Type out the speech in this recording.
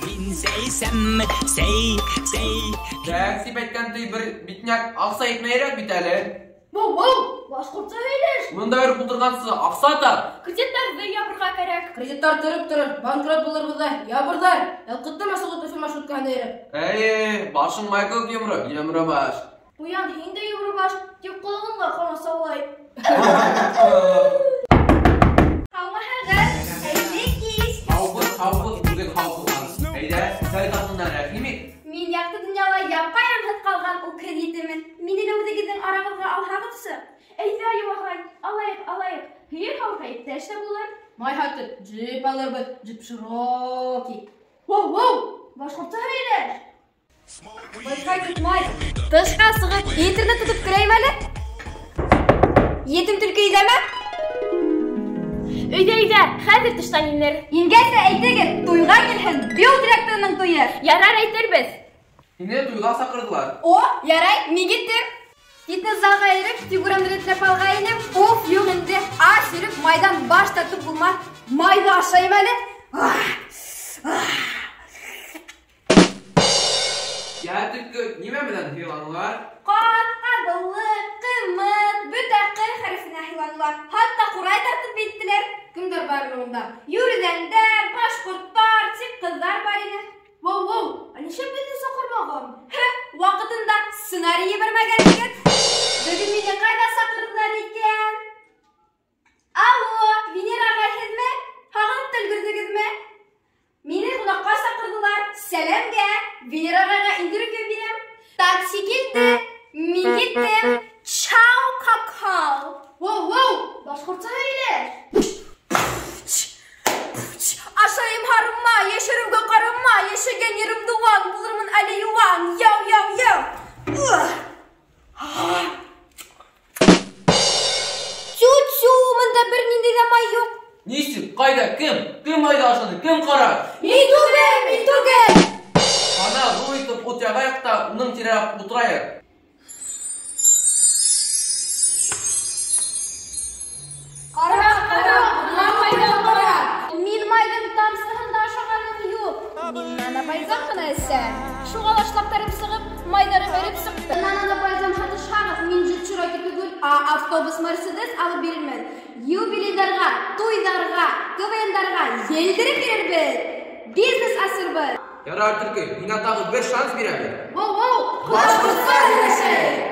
Мин сәй сәй, сәй. Тәк, дип әйткән ти бер битняк аҡса етмәйерәк бит әле. Воу-воу, башҡортса һөйләш. Мында йөрөп ултырғансы аҡса тап. Кредиттарҙы ябырға кәрәк. Кредиттар тороп торор, банкрот булырбыҙ ҙа, ябырҙар. Ялҡыттым асығып Өфө маршруткаһында йөрөп. Әйе, башың май кеүек йомро, йомро баш. Ҡуян, һин дә йомро баш, тик ҡолағыңа ҡамасаулай. Һаумыһығыҙ, хәйерле кис. Һаубыҙ, һаубыҙ, үҙең һау булған. Әйҙә, сәй тартындан рәхим ит. Мин яҡты донъяла япа-яңғыҙ ҡалған үкһеҙ етемен. Мине лә үҙегеҙҙең арағыҙға алһағыҙсы. Әйҙә, Йыуағай, алайыҡ, алайыҡ. Һыйыр һауырға иптәш тә булыр. Май һатып, джип алырбыҙ, джип широкий. Воу-воу, башҡортса һөйләш. Wi-Fi тотмай. Тышҡа сығып, интернет тотоп керәйем әле. Етем төлкө өйҙәме? Өйҙә, өйҙә, хәҙер тыштан инер. Ингәс тә әйтегеҙ, туйға килһен, быйыл директорының туйы. Ярар, әйтербеҙ. Һине туйға саҡырҙылар. О, ярай, мин киттем. Фитнес залға йөрөп, фигурамды рәтләп алғайным. Уф, юҡ инде, ас йөрөп, майҙан баш тартып булмаҫ. Майҙы ашайым әле. Йә, төлкө, нимә менән һыйланылар? Ҡаҙ, ҡаҙылыҡ, ҡымыҙ, бөтә ҡ хәрефенә һыйланылар. Хатта ҡурай тартып беттеләр. Кемдәр бар унда? Йүрҙәндәр, башҡорттар, тик ҡыҙҙар бар ине. Воу-воу, ә нишләп беҙҙе саҡырмаған? Һе, ваҡытында сценарий ебәрмәгән егет. Бөгөн мине ҡайҙа саҡырҙылар икән? Алло, Венера ағай, һеҙме? Һағынып та өлгөрҙөгөҙмө? Мине ҡунаҡҡа саҡырҙылар. Сәләмгә, Венера ағайға интервью бирәм. Такси килде, мин киттем. Чау, какао. Воу-воу, башҡортса һөйләш. Ашайым һарыма, йәшереүгә ҡарама, йәшәгән ерем дыуан, булырмын әле йыуан. Яу, яу, яу. Тю-тю, бында бер ниндәй ҙә май юҡ. Нисек, ҡайҙа, кем? Кем майҙы ашаны, кем ҡарар? Мин түгел, мин түгел. Ана, ҙур итеп ут яғайыҡ та, уның тирәләп ултырайыҡ. Ҡара, ҡара, майҙы ҡара. Мин майҙың тамсыһын да ашағаным юҡ. Мин нана бальзам ғына эсәм. Шуға ла шлаптарым сығып, майҙарым эреп сыҡты. Нана бальзам һатышһағыҙ, мин джип Чироки түгел, ә автобус Мерседес алып бирермен. Юбилейҙарға, туйҙарға, КВНдарға елдереп бирербеҙ. Бизнес асырбыҙ. Ярар, төлкө, һиңә тағы бер шанс бирәбеҙ. Воу-воу, башҡортса һөйләшәйек.